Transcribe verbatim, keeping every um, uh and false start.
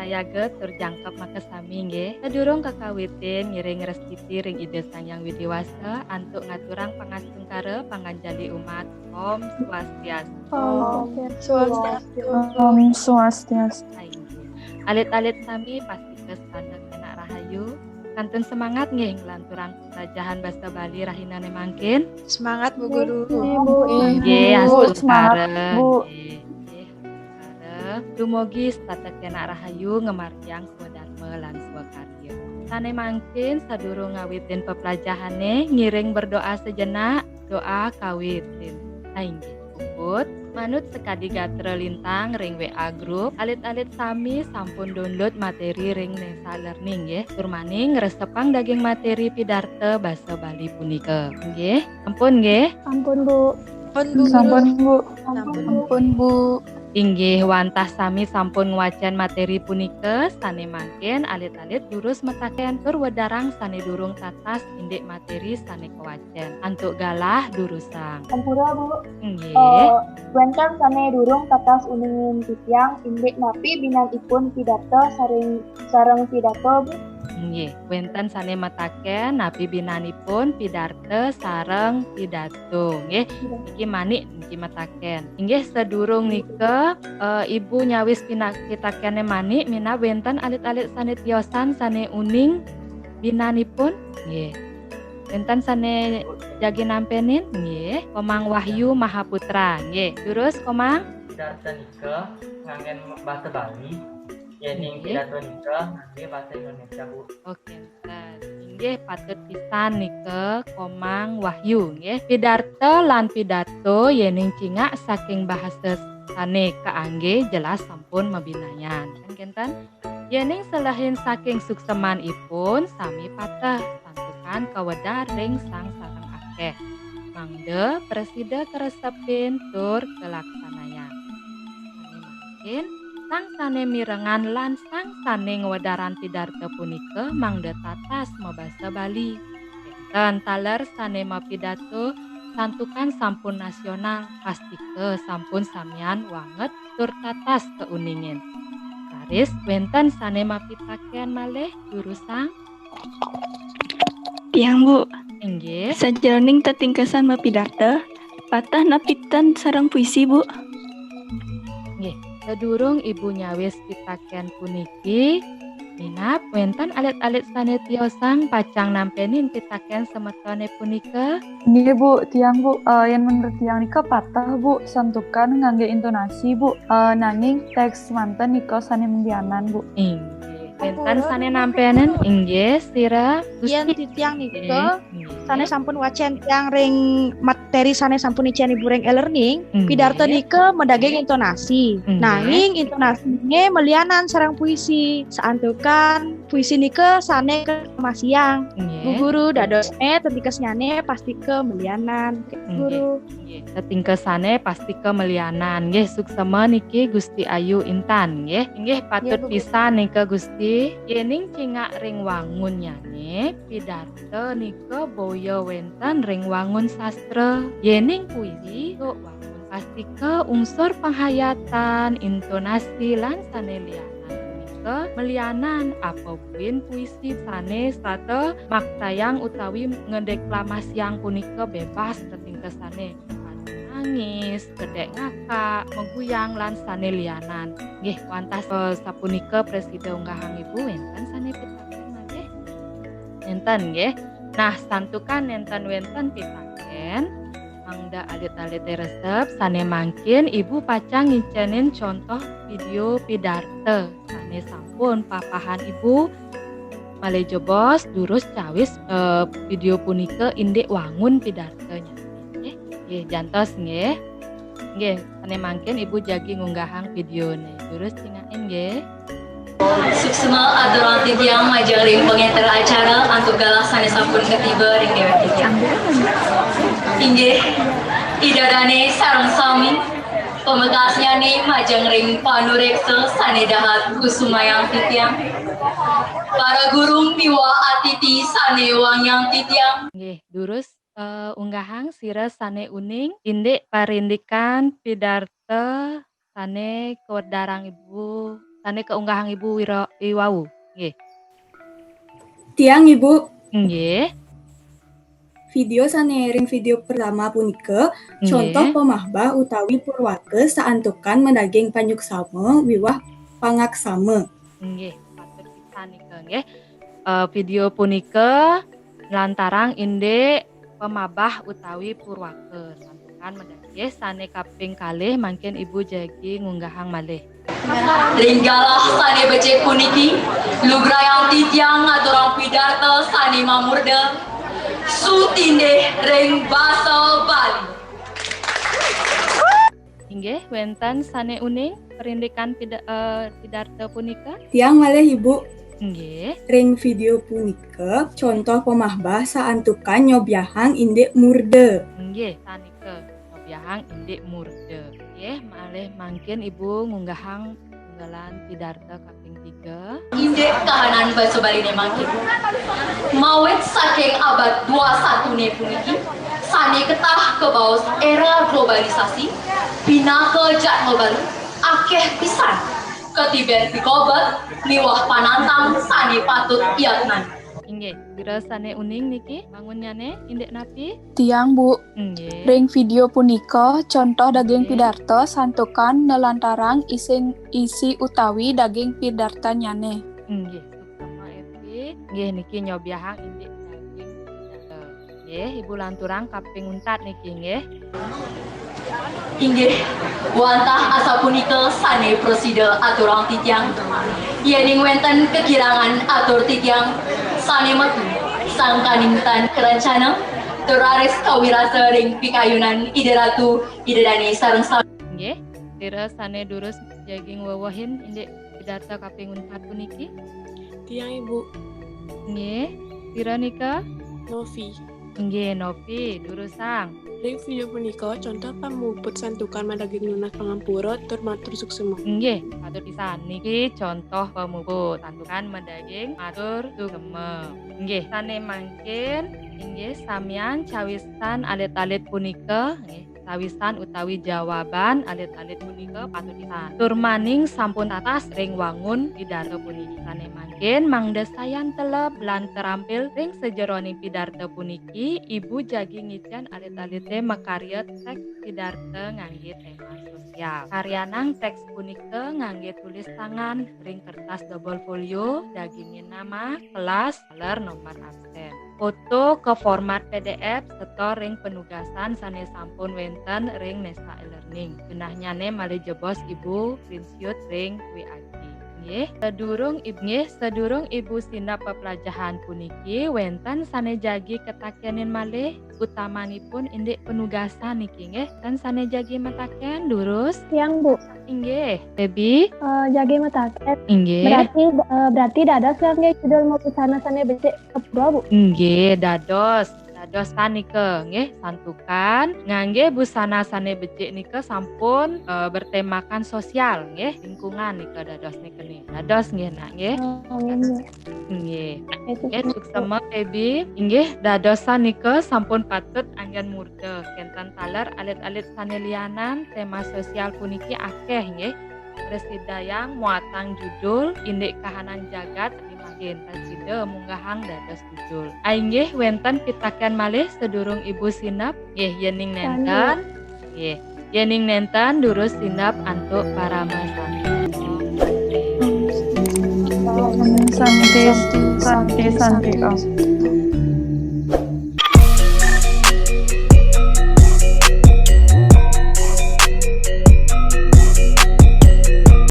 Ayaga tur jangkep makasami nggih. Sadurung kakawitin ngiring restiti ring Ida Sang Hyang Widi Wasa antuk ngaturang pangastungkara panganjali umat. Om Swastiastu. Om Swastiastu. Om Swastiastu. Alit-alit sami pastika sanak enak rahayu. Kantun semangat nggih nglanturang pelajahan basa Bali rahinane mangkin. Semangat Bu Guru. Ibu, Nggih, Ibu, astungkara. Semangat, Bu. Nggih, nggih, astungkara. Dumugi setata kenak rahayu ngamargiang swadharma lan swakarya. Sane mangkin sadurung ngawitin peplajahane ngiring berdoa sejenak, doa kawitin. Inggih, puput. Manut sakadi gatra lintang ring W A group, alit-alit sami sampun download materi ring Nesa Learning nggih. Tur maning ngresepang daging materi pidarta basa Bali punika. Nggih, ampun nggih. Ampun, Bu. Ampun Bu Guru. Sampun, Bu. Ampun. Ampun, Bu. Inggih, wantah sami sampun ngwacen materi punika, sane mangkin alit-alit durus mataken tur wedarang sane durung tatas indik materi sane kawacen. Antuk galah durusang. Ampura, Bu. Nggih. Eh, wenten sane durung tatas uningin titiang indik napi binanipun pidarta sareng sareng pidato, Bu. Nggih, wenten sane mataken napi binanipun pidarta sareng pidato. Nggih, niki manik niki mataken. Inggih, sadurung nika, eh, Ibu nyawis pinak-, pitakene manik, minab wenten alit-alit sane tiosan sane uning binanipun. Nggih. Wenten sane jagi nampenin? Nggih. Komang Wahyu Mahaputra. Nggih. Durus, Komang? Pidarta nika nganggen basa Bali, yening Nggih. Pidato nika ngangge basa Indonesia, Bu. Oke, nah, inggih patut pisan nika Komang Wahyu, nggih. Pidarta lan pidato yening cingak saking bahasa sane kaangge jelas sampun mabinayan. Kan kenten? Yening selehin saking suksemanipun sami pateh, santukan kawedar ring sang sareng akeh. Mangda prasida karesepin tur kalaksanayang. Sane mangkin, sang sane mirengan lan sang sane ngwedarang pidarta punika mangda tatas mabasa Bali. Wenten taler sane mapidato santukan sampun nasional, pastika sampun samian wanget tur tatas kauningin. Raris wenten sane mapitaken malih durusang. Tiang, Bu, Inggih. sajeroning tetingkesan mapidarta, pateh napi ten sareng puisi, Bu? Nggih, sadurung Ibu nyawis pitaken puniki, minab wenten alit-alit sane tiosang pacang nampenin pitaken semetone punika. Nggih, Bu, tiang, Bu, eh, yen menurut tiang nika pateh, Bu, santukan ngangge intonasi, Bu. Eh, nanging teks manten nika sane mbianan, Bu. Inggih. Wenten sane nampenin, inggih, sira Yen Gusti. titiang nika Nggih. sane sampun wacen tiang ring materi sane sampun icen Ibu ring e-learning, Nggih. pidarta nika madaging intonasi. Nggih. Nanging intonasine malianan sareng puisi. Santukan puisi nika sane kemasiang. Bu Nggih. Guru dadosne tetingkesnyane pastika malianan. Nggih. Guru. Nggih, tetingkesane pastika malianan. Nggih, suksema niki Gusti Ayu Intan, nggih. Inggih, patut Nggih, Bu. Pisan nika Gusti, yening cingak ring wangunnyane, pidarta nika boya wenten ring wangun sastra. Yening puisi, tuk wangun pastika unsur panghayatan, intonasi, lan sane lianan punika malianan apa buin puisi sane sata maktayang utawi ngedeklamasiang punika bebas tetingkesane. Nangis, kedek ngakak, meguyang, lan sane lianan. Nggih, wantah, eh, sapunika prasida unggahang Ibu wenten sane pitaken malih? Nenten, nggih. Nah, santukan nenten wenten pitaken, mangda alit-alite resep sane mangkin Ibu pacang ngicenin contoh video pidarta sane sampun papahan Ibu malih jebos durus cawis, eh, video punika indik wangun pidartanya. Nggih, nggih, jantos nggih. Nggih, sane mangkin Ibu jagi ngunggahang videone. Durus cingakin nggih. Suksma aturang titiang majeng ring pangenter acara antuk galah sane sampun katiba ring dewek titiang. Inggih, Ida Dane sareng sami, pamekasnyane majeng ring panureksa sane dahat kusumayang titiang. Para guru miwah atiti sane wangiang titiang. Nggih, durus, eh, unggahang sira sane uning indik parindikan pidarta sane kawedarang Ibu sané kaunggahang Ibu wira-, i wau. Nggih. Tiang, Ibu. Nggih. Video sané ring video pertama punika Nggih. Contoh pamahbah utawi purwaka saantukan madaging panyuksama miwah pangaksama. Nggih, patut pisan nika nggih. Eh, video punika lantarang indik pamahbah utawi purwaka saantukan madaging. Nggih, sané kaping kalih mangkin Ibu jagi ngunggahang malih. Ring galah sané becik puniki, lugrayang titiang ngaturang pidarta sané mamurda, sutindih ring basa Bali. Inggih, wénten sané uning parindikan pida-, eh, pidarta punika? Tiang malih, Ibu. Nggih. Ring video punika contoh pamahbah saantukan nyobiahang indik murda. Nggih, sanika nyobiahang indik murda. Nggih, malih mangkin Ibu ngunggahang unggalan pidarta kaping tiga. Indik kahanan basa Baliné mangkin. Mawit saking abad dua satuné puniki, sané ketah kabaos éra globalisasi, pinaka jadma Bali, akéh pisan katibén pikobet miwah panantang sané patut iatnan. Inggih, sira sané uning niki bangunnyané indik napi? Tiang, Bu. Nggih. Ring video punika contoh daging Nggih. Pidarta santukan nelantarang ising isi utawi daging pidartanyané. Nggih, suksma Evi. Nggih, niki nyobiahang indik daging pidarta. Nggih, Ibu lanturang kaping untat niki nggih. Inggih, wantah asapunika sané prasida aturang titiang. Yéning wénten kakirangan atur titiang sané metu sangkaning tan karancana, tur raris kawirasa ring pikayunan Ida Ratu, Ida Dané sareng sami. Nggih, sira sané durus jagi ngwewehin indik pidarta kaping untat puniki. Tiang, Ibu. Nggih, sira nika? Novi. Nggih, Novi, durusang. Ring video punika contoh pamuput santukan madaging nunas pangampura tur matur suksma. Nggih, patut pisan. Niki contoh pamuput santukan madaging matur suksma. Nggih, sané mangkin, inggih samian cawisan alit-alit punika, nggih, cawisan utawi jawaban alit-alit punika patut pisan. Tur maning sampun tatas ring wangun pidarta puniki. Sané mangkin mangda sayan teleb lan terampil ring sajeroning pidarta puniki, Ibu jagi ngicén alit-alité makarya téks pidarta nganggé téma sosial. Karyanang téks punika nganggé tulis tangan ring kertas double folio, dagingin nama, kelas, taler, nomor absen. Foto ka format P D F setor ring penugasan sané sampun wénten ring Nesa e-Learning. Genahnyané malih jebos Ibu screenshot ring W A G. Nggih, sadurung Ib-, nggih, sadurung Ibu sineb peplajahan puniki, wénten sané jagi katakénin malih, utamanipun indik penugasan niki nggih. Tan sané jagi matakén, durus? Tiang, Bu. Inggih, Baby. Eh, jagi matakén. Inggih. Berarti eh, berarti dados nggih judul mapusana sané becik ka pura, Bu? Nggih, dados. Dados sanika nggih, santukan nganggé busana sané becik nika sampun eh, bertemakan sosial nggih, lingkungan nika dados nika nih. Dados nggih, Nak nggih. Oh, nggih. Nggih. Itu Nggih, suksma Baby. Inggih, dados sanika sampun patut anggén murda. Kénten taler alit-alit sané lianan, téma sosial puniki akéh nggih. Presidayang muatang judul indik kahanan jagat mangkin. Prasida munggahang dados judul. Ainggih wénten pitakén malih sadurung Ibu sineb. Nggih, yéning nénten. Nggih. Yéning nénten durus sineb antuk parama santi. Santi, santi, santi, Om.